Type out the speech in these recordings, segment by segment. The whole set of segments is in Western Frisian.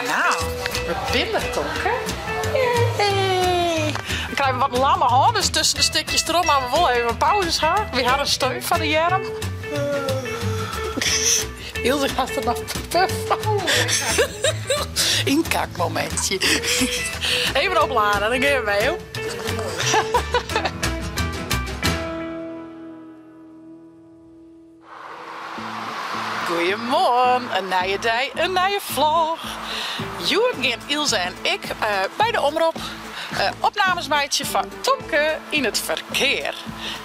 Nou, we binne der, Tomke. Yay! Dan krije we wat lamme hân, dus tusken de stikjes troch moatte we wol even in pauze ha. Wy ha in steun foar de earm. Ilse hat der noch puf fan. Ynkakmomintsje. Even opladen, dan gean we wer, joh. Goeiemoarn, in nije dei, in nije vlog. Hjoed gean Ilse en ik by de Omrop opnames meitsje foar Tomke yn it ferkear.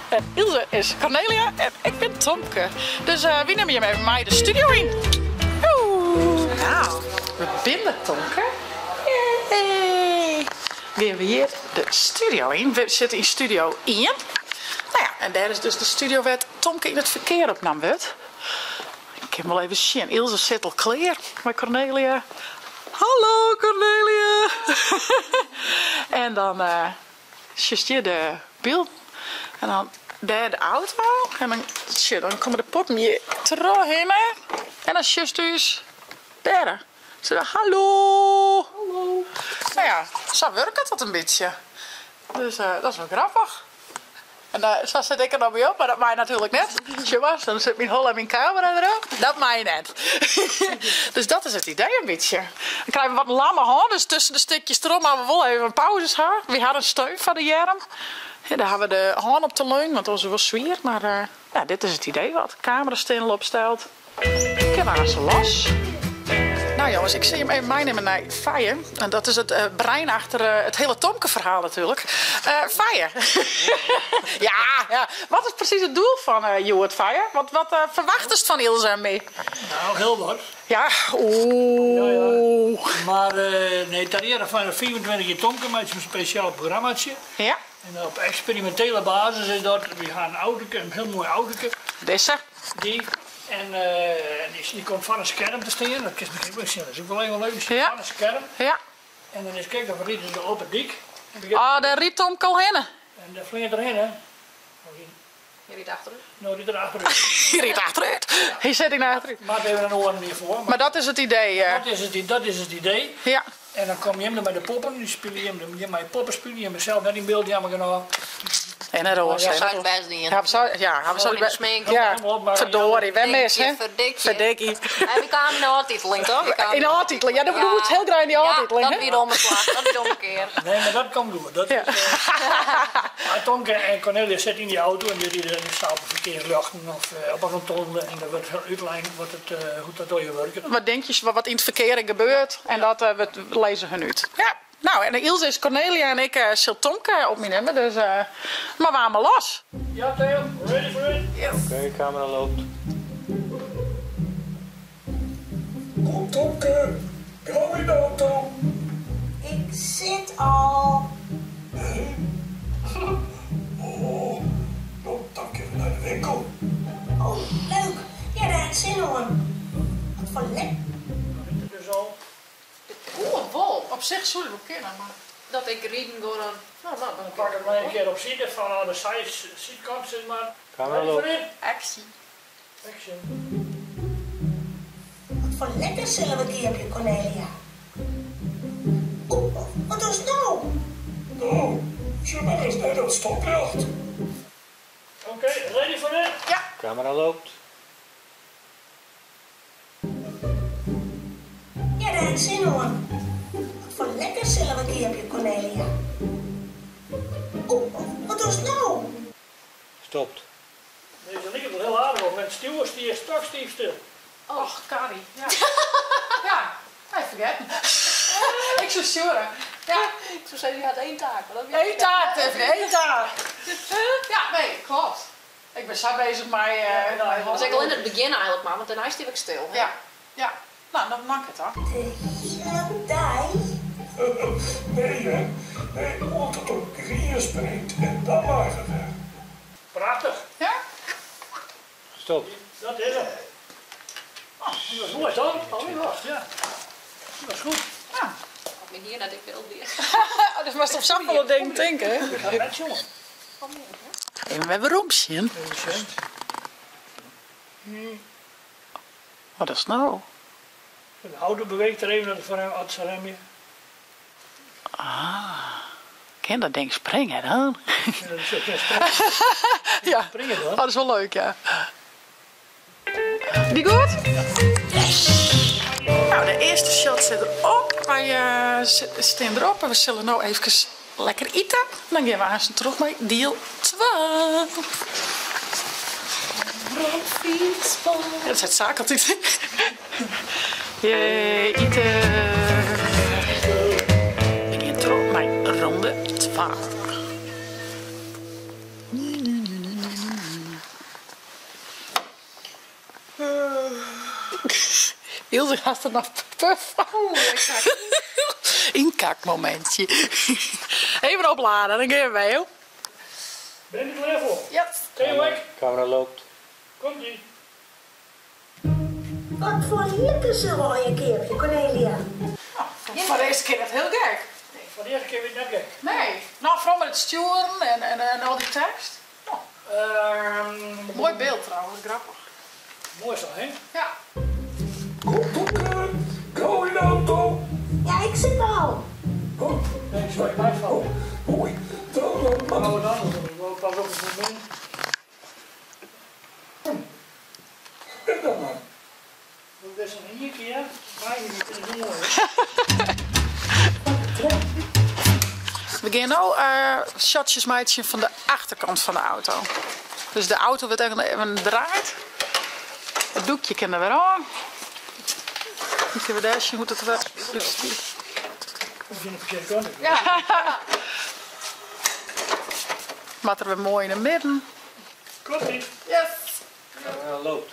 En Ilse is Cornelia en ik bin Tomke. Dus wy nimme jim even mei de studio yn. Nou, we binne der Tomke. Yay! Gean we hjir de studio yn. We sitte yn studio ien. No ja, en dêr is dus de studio wêr't Tomke yn it ferkear opnaam wurdt. Ik kin wol even sjen. Ilse sit al klear mei Cornelia. Hallo Cornelia! En dan sjochst hjir de bylden. En dan dêr de auto. En dan, sjoch, dan komme de poppen hjir trochhinne. En dan sjochst ús dêr. Ze hallo! Hallo! No ja, sa wurket dat in bytsje. Dus dat is wol grappich. En sa sit ik der no by op, mar dat mei natuerlik net. Sjoch mar, dan sit myn holle en myn kamera derop. Dat mei net. Dus dat is it idee in bytsje. Dan krije we wat in lamme hân, dus tusken de stikjes troch moatte we wol even in pauze ha. Wy ha in steun foar de earm. Dêr ha we de hân op te leunen, want oars is it wol swier. Mar ja, dit is it idee wat. Kamera stean al opsteld. Kin aanst los. Nou jongens, ik sil jim even meinimme nei Feie. En dat is it brein achter it hiele Tomke-ferhaal natuerlik. Feie. Ja, ja. Wat is presys it doel fan hjoed, Feie? Wat, wat ferwachtest fan Ilse en my? Nou, hiel wat. Ja, oeh. Ja, ja. Mar nee, ter eare fan de 25 jier Tomke meitsje we in spesjaal programmatsje. Ja. En op eksperimintele basis is dat. Wy ha in autoke, in hiel moai autoke. Dizze. Dy. En dy komt foar in skerm te stean. Dat kinst miskien ek wol sjen. Dat is ek wol even leuk. Dy stiet foar in skerm. Ja. En dan is krekt of ride se op 'e dyk. Oh, dêr rydt Tomke al hinne. En dêr fleant er hinne. Hy rydt achterút. No rydt er achterút. Hy rydt achterút. Hy sit yn 'e achterút. Moat even in oaren hjirfoar. Mar dat is it idee. Dat is it idee. Ja. En dan komme jim der mei de poppen, dy spylje jim, jim meie poppen spylje, jim sels net yn byld, jammer genôch. En net oars. Ja, sa bêst dien. Ja, sa, ja, hawwe se de smink. Ja, verdorie, wer mis, hè? Verdikje. Verdikkie. En we kamen yn de ôftiteling, toch? Yn de ôftiteling, ja, do woest hiel graach yn dy ôftiteling, hè? Dat wie de omslach, dat wie de omkear. Nee, mar dat komt goed. Dat is, maar Tomke en Cornelia sitte yn dy auto en dy ride en sta op de ferkearsljochten of op in rotonde en der wurdt útlein wat it, hoe't dat allegear wurket. Wat dinkjes wat yn it ferkear gebeurt en dat lizze hun út. Ja, nou en Ilse is Cornelia en ik sil Tomke op my nimme, dus mar waar mar los. Ja Theo, ready for it? Yes. Oké, camera loopt. Kom Tomke, gau yn de auto. Ik sit al. Hé? Oh, no dan kinne we nei de winkel. Oh, leuk! Ja, dêr ha ik sin oan. Wat foar lek. Dan rint er dus al. Oeh, wol. Op sich soe dat wol kinne, mar. Dat ik riden gean dan. No, no, dan pak ik mar in kear op side fan de sydkant sis mar. Camera loopt. Action. Action. Wat foar lekkers sille we keapje, Cornelia? Oeh, wat dochst no? No, sjoch mar ris nei dat stopljocht. Oké, ready for it? Ja. Camera loopt. Ja, dêr ha ik sin oan. Wat foar lekkers sille we keapje, Cornelia? Oeh, wat dochst no? Stopt. Dizze liket wol hiel aardich op, mar it stjoer stie stokstiif stil. Och, Carrie, ja. Ja, ha ik fergetten. Ik soe stjoere. Ja. Ik soe sizze, je hat één taak. Maar dat wie Eén taak, Tiffany, één taak. Ja, nee, klopt. Ik bin sa bezich mei. Dat is ek al yn it begjin eigenlik mar, want dêrnei stie ik stil. Ja, ja. No, dan mank it dan. De hiele dei? Nee hè, nee, oant it op grien springt en dan mei it wer. Prachtich. Ja? Stopt. Dat is 'm. Oh, die was mooi toch? Oh, die was, ja. Die was goed. Ja. Op myn hier net ek byld wie. Dus moatst op safolle dingen tinke, hè? Ja, net sjoen. Even wer werom sjen. Even sjen. Wat is no? De auto beweecht der even as se remje. Ah, kin dat ding springe dan? Ja, springe dan. Oh, dat is wol leuk, ja. Die goed? Yes! Nou, de earste shot sit derop. Wy stean derop en we sille no eefkes lekker ite. Dan gean we aansten troch mei diel twa. Ja, dat seit Saak altyd. Jee, ite! We gean troch mei ronde twa. Ilse hat der noch puf fan. Ynkakmomintsje. Even oplade, dan gean we wer, joh. Ben je er klaar voor? Ja. Theo ek? Camera loopt. Komt ie. Wat foar lekkers sille we allegear keapje, Cornelia? Nou, foar de earste kear net hiel gek. Nee, foar de earste kear wie it net gek. Nee, nou foaral mei it stjoeren en al dy tekst. Moai byld trouwens, grappich. Moai sa, hè? Ja. Kom Tomke, gau yn de auto. Ja, ik sit al. Oh, Nee, sorry, my fout. Oei, dan moat Nou, dan, pas op it momint. En dan mar. Doe bist noch ien kear, mei je in de moai. We gean no shotsjes meitsjen fan de achterkant fan de auto. Dus de auto wurdt even draaid. It doekje kin der wer ôf. Dan kinne we dêr sjen hoe't it der útstiet. Moat der wer moai yn 'e midden. Komt-ie. Yes. Loopt.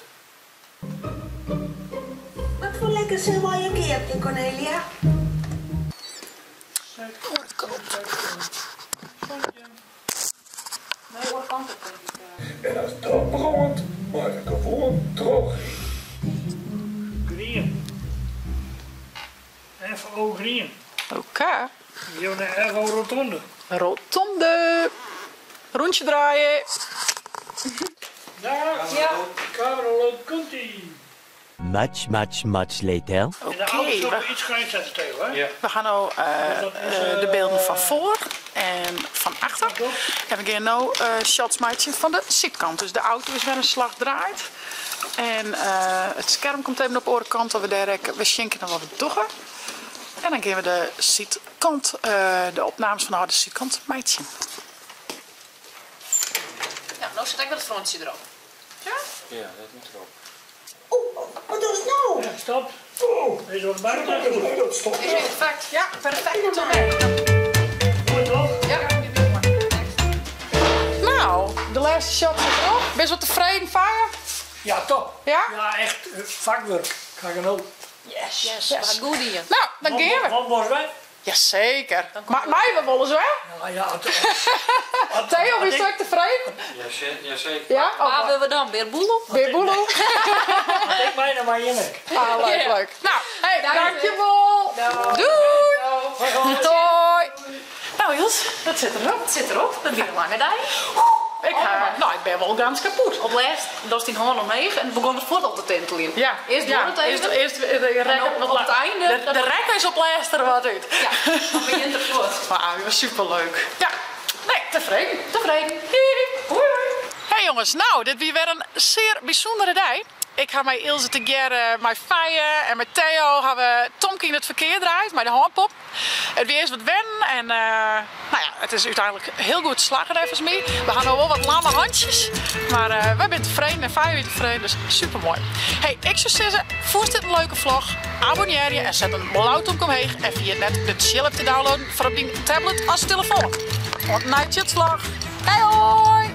Wat foar lekkers sille we allegear keapje, Cornelia? Oare kant. Nee, oare kant op tink ik. En as dat brânt, mei we gewoan trochride. Grien. FO Grien. Oké. Gean we nei FO Rotonde. Rotonde. Rûntsje draaie. Ja, Ja. Camera loopt, komt ie. Much, much, much later. En de Oké, auto we, iets klein zetten, Theo, hè? Ja. we gaan no de bylden fan foar en fan achter. En we gean no shots meitsjen fan de sydkant. Dus de auto is wer in slach draaid. En it skerm komt even op 'e oare kant, dat we dêr ek wer sjen kinne wat we dogge. En dan gean we de sydkant, de opnames fanôf de sydkant meitsjen. Ja, no sit ek wer it frontsje derop. Ja? Ja, dat moet erop. Oeh, wat dochst no? Ja, stop. Oh, Is wat buiten. nee, dat stopt. Is perfect. Ja, perfect. Mooi toch? Ja, die wil maar. Nou, de lêste shot sit derop. Bist wol tefreden, Feie? Ja, top. Ja? Ja, echt fakwurk. Ik ha genoten. Yes. Yes, we ha goed dien. Nou, dan gean we. Wan wolst wer? Jaseker. Mar meie we wolris wer? Ja, ja. Theo, bist ek tefreden? Jazeker. Ja? Wa wurde we dan? Bearboelo? Bearboelo? As ik mei, dan mei jim ek. Ah, leuk, Ja. leuk. Nou, hey, Dank dankjewol. Doei. Doei. Nou, Ilse, dat sit derop. It sit derop. Dat wie in lange dei. Ik ha, nou, ik bin wol gans kapot. Op lêst dochst dyn hân omheech en begûn it fuort al te tinteljen. Ja, Earst ja. duorre it even. Earst, earst de rekke En op wat it einde, De rekke is op lêst der wat út. Ja, dan begjint er fuort. Mar het was superleuk. Ja, nee, tefreden. Tefreden. Hoi hoi. Hey jongens, nou, dit wie wer in sear bysûndere dei. Ik ha mei Ilse tegearre, mei Feie en mei Theo ha we Tomke yn it ferkear draaid mei de hânpop. It wie earst wat wennen en nou ja, it is úteinlik hiel goed slagge neffens my. We ha no wol wat lamme hantsjes, mar wy binne tefreden en Feie wie tefreden, dus supermoai. Hey, ik soe sizze, fûnst dit in leuke vlog? Abonnearje en set in blau tomke omheech en ferjit net de Tsjil app te downloaden foar op dyn tablet as telefoan. Oant in nije Tsjilvlog. Hei hoi!